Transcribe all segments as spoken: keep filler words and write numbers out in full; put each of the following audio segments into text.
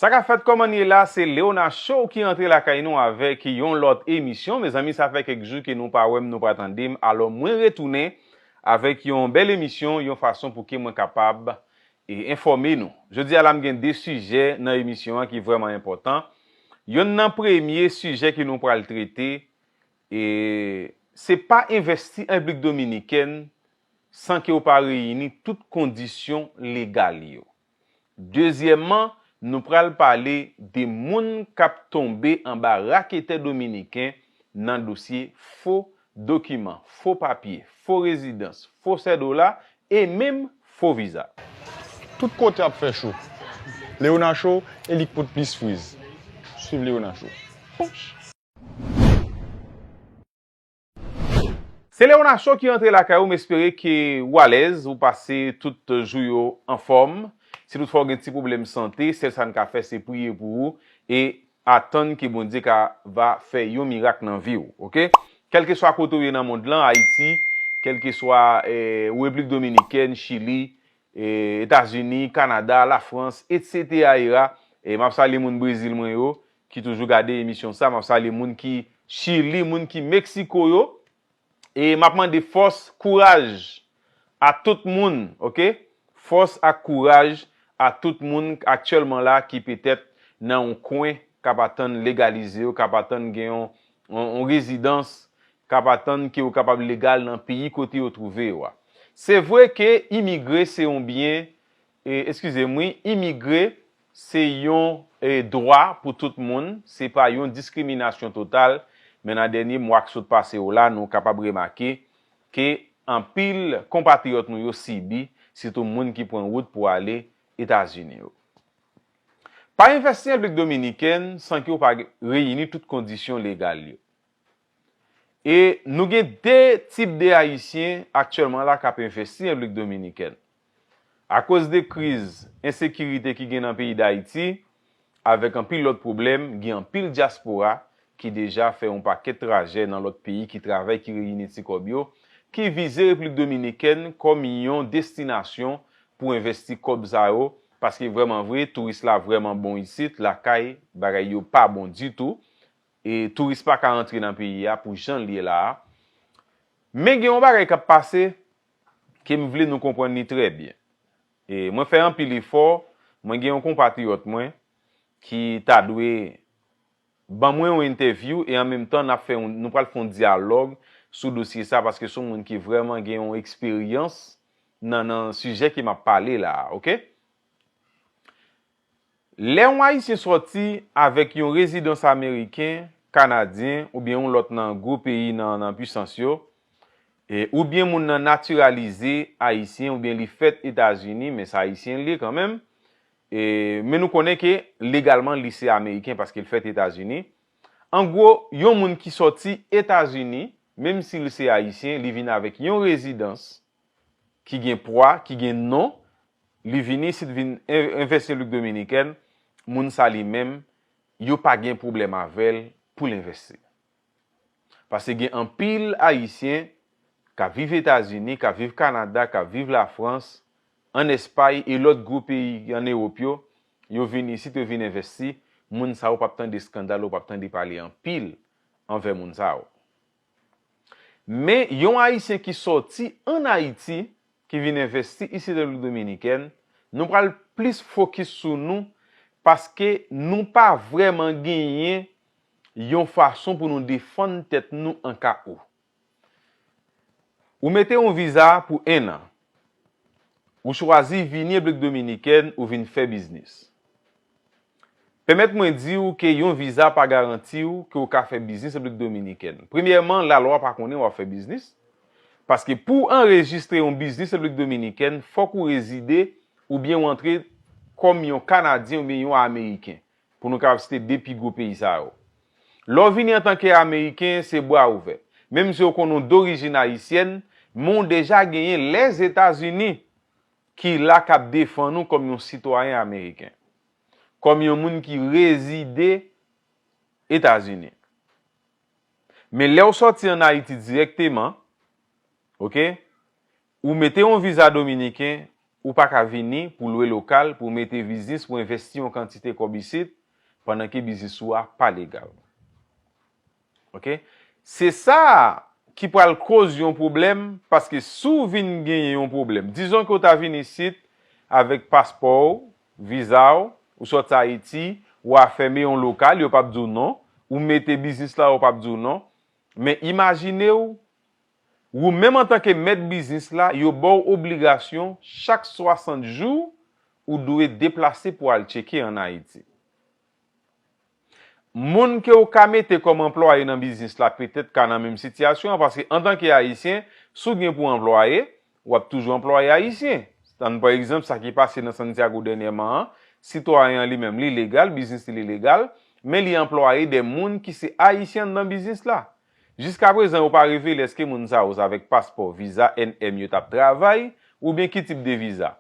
Sa k ap fèt, kòman n ye la? Se Léonard Show ki rantre lakay nou avèk yon lòt emisyon. Mezanmi, sa fè kèk jou ke nou pa wè m, nou pa tande m. Alò, mwen retounen avèk yon bèl emisyon, yon fason pou ke mwen kapab, e, enfòme nou. Jodi a la, m gen de sijè nan emisyon an ki vrèman enpòtan. Yonn nan premye sijè ke nou pral trete, e, se pa envèsti an Repiblik Dominikèn san ke w pa reyini tout kondisyon legal yo. Dezyèmman, nou pral pale de moun k ap tonbe anba raketè dominiken nan dosye fo dokiman, fo papye, fo rezidans, fo sèt dola e menm fo viza. Tout kote ap fè cho. Léonard Show, e li k pot plis friz. Swiv Léonard Show. Se Léonard Show ki rantre lakay ou, m espere ke ou alèz, ou pase tout jou yo anfòm. Si toutfwa w gen ti pwoblèm sante, sèl sa n ka fè se priye pou ou e atann ke Bondye ka va fè yon mirak nan vi w, oke? Kèlkeswa kote w ye nan mond lan, Ayiti, kèlkeswa, eh, Repiblik Dominikèn, Chili, eh, Etazini, Kanada, Lafrans, etsetera. E m ap salye moun Brezil mwen yo ki toujou gade emisyon sa. M ap salye moun ki Chili, moun ki Meksiko yo. E m ap mande fòs, kouraj a tout moun, oke? Fòs ak kouraj a tout moun aktyèlman la ki petèt nan yon kwen k ap atann legalize yo, k ap atann gen yon, yon, yon rezidans, k ap atann ke yo kapab legal nan peyi kote yo twouve yo a. Se vre ke imigre se yon byen, e, eskize m, wi, imigre se yon, e, dwa pou tout moun, se pa yon diskriminasyon total, men nan dènye mwa k sot pase yo la, nou kapab remake ke anpil konpatriyòt nou yo sibi, sitou moun ki pran wout pou ale Etazini yo. Pa envèsti an Repiblik Dominikèn san ke w pa reyini tout kondisyon legal yo. E nou gen de tip de Ayisyen aktyèlman la k ap envèsti an Repiblik Dominikèn. Akoz de kriz ensekirite ki gen nan peyi Dayiti, avèk anpil lòt pwoblèm, gen anpil dyaspora ki deja fè yon pakèt trajè nan lòt peyi, ki travay, ki reyini ti kòb yo, ki vize Repiblik Dominikèn kòm yon destinasyon pou envèsti kòb sa yo, paske vrèman vre, touris la vrèman bon isit, lakay, bagay yo pa bon ditou, e touris pa ka rantre nan peyi a pou jan l ye la a. Men gen yon bagay k ap pase ke m vle nou konprann li trè byen. E mwen fè anpil efò, mwen gen yon konpatriyòt mwen ki ta dwe ban mwen yon entèvyou e an menm tan n ap fè yon, nou pral fè yon dyalòg sou dosye sa, paske se yon moun ki vrèman gen yon eksperyans nan, nan sijè ke m ap pale la a, oke? Lè yon Ayisyen sòti avèk yon rezidans ameriken, kanadyen, oubyen yon lòt nan gwo peyi nan, nan pwisans yo, e, oubyen moun nan natiralize ayisyen, oubyen li fèt Etazini, men se ayisyen li ye kanmenm, e, men nou konnen ke legalman li se ameriken paske l fèt Etazini. An gwo, yon moun ki sòti Etazini, menm si l se ayisyen, li vin avèk yon rezidans ki gen pwa, ki gen non, li vini isit vin en-, envèsti Repiblik Dominikèn, moun sa li menm, yo pa gen pwoblèm avè l pou l envèsti. Paske gen anpil Ayisyen k ap viv Etazini, k ap viv Kanada, k ap viv Lafrans, ann Espay e lòt gwo peyi ann Ewòp yo, yo vin isit, yo vin envèsti, moun sa yo p ap tande eskandal, yo p ap tande pale anpil anvè moun sa yo. Men yon Ayisyen ki sòti ann Ayiti, ki vin envèsti isit an Repiblik Dominikèn, nou pral plis fokis sou nou paske nou pa vrèman genyen yon fason pou nou defann tèt nou an ka ou. Ou mete yon viza pou en an. Ou chwazi vini Repiblik Dominikèn, ou vin fè biznis. Pèmèt mwen di w ke yon viza pa garanti w ke w ka fè biznis Repiblik Dominikèn. Premyèman, lalwa pa konnen w ap fè biznis. Paske pou w anrejistre yon biznis Repiblik Dominikèn, fòk ou rezide oubyen w antre kòm yon Kanadyen oubyen yon Ameriken, pou nou kapab site de pi gwo peyi sa yo. Lè w vini antanke Ameriken, se bra ouvè. Menm si w konnen w dorijin ayisyèn, men w deja genyen Lèzetazini ki la k ap defann ou kòm yon sitwayen ameriken, kòm yon moun ki rezide Etazini. Men lè w sòti ann Ayiti dirèkteman, oke, ou mete yon viza dominiken, Ou pa ka vini pou lwe lokal, pou mete biznis, pou envesti yon kantite kòb isit, pandan ke biznis ou a pa legal. Oke? Se sa ki pral koz yon pwoblèm, paske si w vin genyen yon pwoblèm, dizon ke w ta vin isit avèk paspò w, viza w, ou sòti Ayiti, ou a fèmen yon lokal, yo p ap di w non, ou mete biznis la, yo p ap di w non. Men imajine w, ou menm antanke mèt biznis la, yo ba w obligasyon, chak swasant jou, ou dwe deplase pou al tcheke ann Ayiti. Moun ke w ka mete kòm anplwaye nan biznis la petèt ka nan menm sitiyasyon an, paske antanke Ayisyen, si w gen pou anplwaye, w ap toujou anplwaye Ayisyen. Tann pa egzanp sa ki pase nan Santiago dènyèman an, sitwayen an li menm, li legal, biznis li legal, men li anplwaye de moun ki se Ayisyen anndan biznis la. Jiskaprezan, yo pa revele èske moun sa yo se avèk paspò, viza, N M yo t ap travay, oubyen ki tip de viza.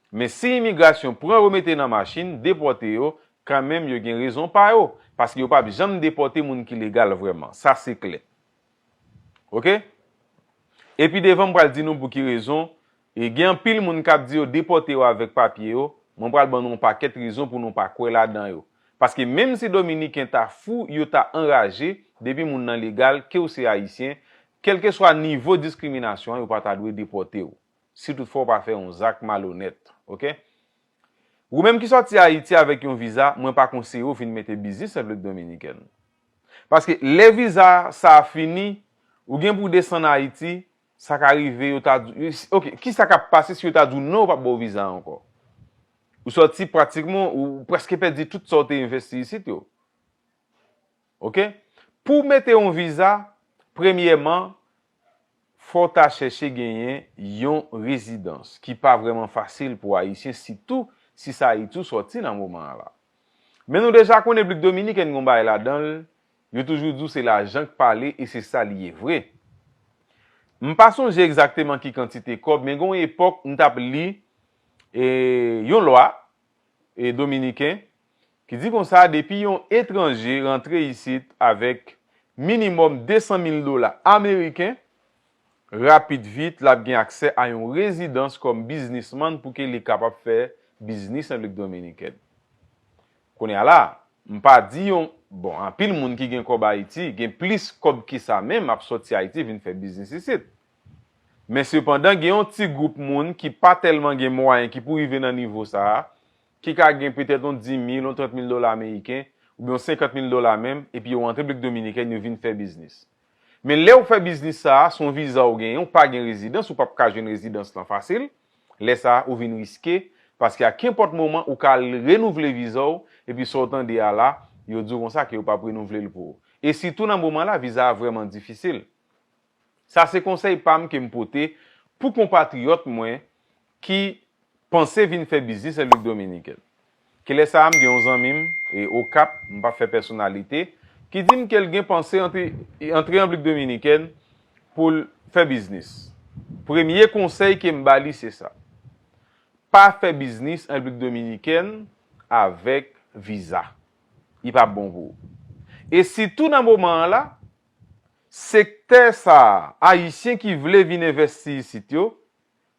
Men si imigrasyon pran yo mete nan machin, depòte yo, kanmenm yo gen rezon pa yo, paske yo p ap janm depòte moun ki legal vrèman. Sa se klè. Oke? Epi devan m pral di nou pou ki rezon, e gen anpil moun k ap di yo depòte yo avèk papye yo, mwen pral ban nou yon pakèt rezon pou nou pa kwè ladan yo. Paske menm si Dominiken ta fou, yo ta anraje, depi moun nan legal, ke w se Ayisyen, kèlkeswa nivo diskriminasyon an, yo pa ta dwe depòte w. Si toutfwa w pa fè yon zak malonèt, oke? Ou menm ki sòti Ayiti avèk yon viza, mwen pa konseye w vin mete biznis Repiblik Dominikèn. Paske lè viza sa a fini, ou gen pou desann Ayiti, sa ka rive, yo ta di, oke, kisa k ap pase si yo ta di w non, yo p ap ba w viza ankò? Ou sòti pratikman, ou prèske pèdi tout sa w te envesti isit yo. Oke? Pou w mete yon viza, premyèman, fò w ta chèche genyen yon rezidans ki pa vrèman fasil pou Ayisyen, sitou si se Ayiti w sòti nan moman an la. Men nou deja konnen Repiblik Dominikèn gen yon bagay ladan l, yo toujou di w se lajan k pale e se sa li ye vre. M pa sonje egzakteman ki kantite kòb, men gen yon epòk m t ap li e, yon lwa e, dominiken ki di konsa depi yon etranje rantre isit avèk minimòm de san mil dola ameriken, rapid vit l ap gen aksè a yon rezidans kòm biznismann pou ke li kapab fè biznis Repiblik Dominikèn. Kounye a la, m pa di yon, bon, anpil moun ki gen kòb Ayiti, gen plis kòb ke sa menm ap sòti Ayiti vin fè biznis isit. Men sepandan, gen yon ti gwoup moun ki pa tèlman gen mwayen ki pou rive nan nivo sa a, ki ka gen petèt yon dis mil, yon trant mil dola ameriken, oubyen yon senkant mil dola menm, epi yo rantre Repiblik Dominikèn, yo vin fè biznis. Men lè w fè biznis sa a, se yon viza w genyen, w pa gen rezidans, ou p ap ka jwenn rezidans lan fasil. Lè sa a, ou vin riske, paske a kenpòt moman, ou ka al renouvle viza w, epi sa w tande a la, yo di w konsa ke yo p ap renouvle l pou ou. E sitou nan moman la, viza a vrèman difisil. Sa se konsèy pa m ke m pote pou konpatriyòt mwen ki panse vin fè biznis Repiblik Dominikèn. Ke lè sa a, m gen yon zanmi m, e Okap, m p ap fè pèsonalite, ki di m ke l gen panse antre, antre Repiblik Dominikèn pou l fè biznis. Premye konsèy ke m ba li, se sa. Pa fè biznis Repiblik Dominikèn avèk viza. Li p ap bon pou ou. E sitou nan moman an la, sektè sa a, Ayisyen ki vle vin envesti isit yo,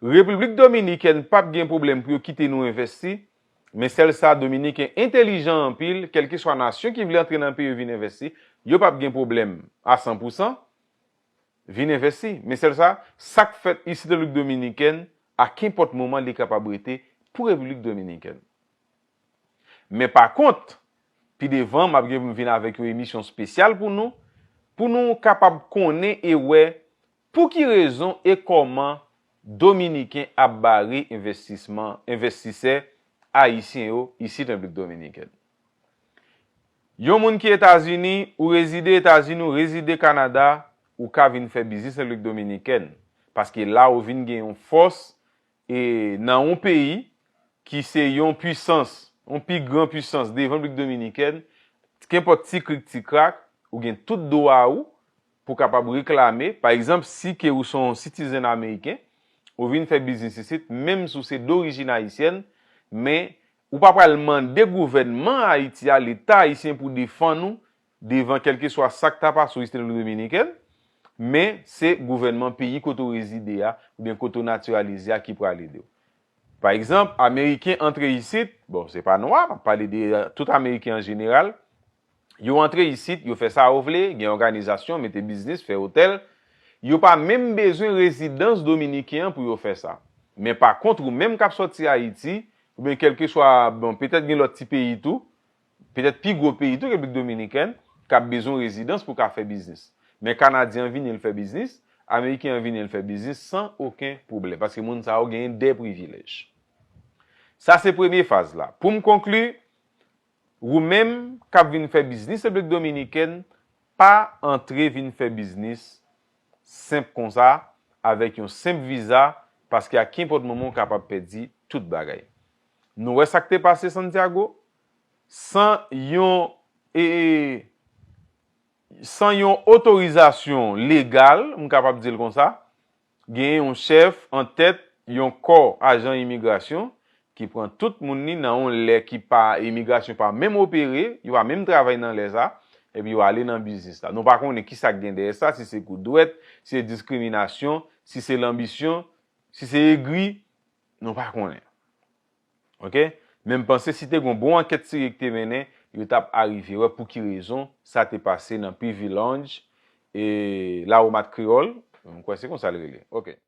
Repiblik Dominikèn p ap gen pwoblèm pou yo kite nou envesti, men sèl sa, Dominiken entèlijan anpil, kèlkeswa nasyon ki vle antre nan peyi yo vin envesti, yo p ap gen pwoblèm a san pou san vin envesti. Men sèl sa, sa k fèt isit Repiblik Dominikèn, a kenpòt moman, li kapab rete pou Repiblik Dominikèn. Men pa kont, pi devan, m ap gen pou m vin avèk yon emisyon espesyal pou nou, pou nou kapab konnen e wè pou ki rezon e kòman Dominiken ap bare envestisman, envestisè ayisyen yo isit Repiblik Dominikèn. Yon moun ki Etazini, ou rezide Etazini, ou rezide Kanada, ou ka vin fè biznis Repiblik Dominikèn. Paske la ou vin gen yon fòs e nan yon peyi ki se yon pwisans, yon pi gran pwisans devan Repiblik Dominikèn, kenpòt ti krik ti krak, ou gen tout dwa ou pou kapab reklame. Pa egzanp, si ke ou se yon citizen ameriken, ou vin fè biznis isit, menm si w se dorijin ayisyèn, men ou pa pral mande gouvènman Ayiti a, Leta ayisyen pou defann ou devan kèlkeswa sa k ta pase w isit Repiblik Dominikèn, men se gouvènman peyi kote w rezide a, oubyen kote w natiralize a ki pral ede w. Pa egzanp, Ameriken antre isit, bon, se pa nwa, m ap pale de tout Ameriken an jeneral, yo antre isit, yo fè sa yo vle, gen òganizasyon, mete biznis, fè otèl. Yo pa menm bezwen rezidans dominiken an pou yo fè sa. Men pa kont, ou menm k ap sòti Ayiti, oubyen kèlkeswa, bon, petèt gen lòt ti peyi tou, petèt pi gwo peyi tou, Repiblik Dominikèn, k ap bezwen rezidans pou ka fè biznis. Men Kanadyen an vini, l fè biznis, Ameriken an vini, l fè biznis san okenn pwoblèm, paske moun sa yo genyen de privilèj. Sa se premye faz la. Pou m konkli, ou menm k ap vin fè biznis Repiblik Dominikèn, pa antre vin fè biznis senp konsa, avèk yon senp viza, paske a kenpòt moman ou kapab pèdi tout bagay. Nou wè sa k te pase Santiago, san yon, e, e, san yon otorizasyon legal, m kapab di l konsa, gen yon chèf an tèt yon kò ajan imigrasyon ki pran tout moun li nan yon lè ki pa, imigrasyon pa menm opere, yo pa menm travay nan lè sa, epi yo ale nan biznis la. Nou pa konnen kisa k gen dèyè sa, si se kout dwèt, si se diskriminasyon, si se lanbisyon, si se egri, nou pa konnen. Oke? Men m panse si te gen yon bon ankèt serye ki te mennen, yo t ap arive wè pou ki rezon sa te pase nan Peavy Lounge, e, La Romade Creole, m kwè se konsa l rele. Oke.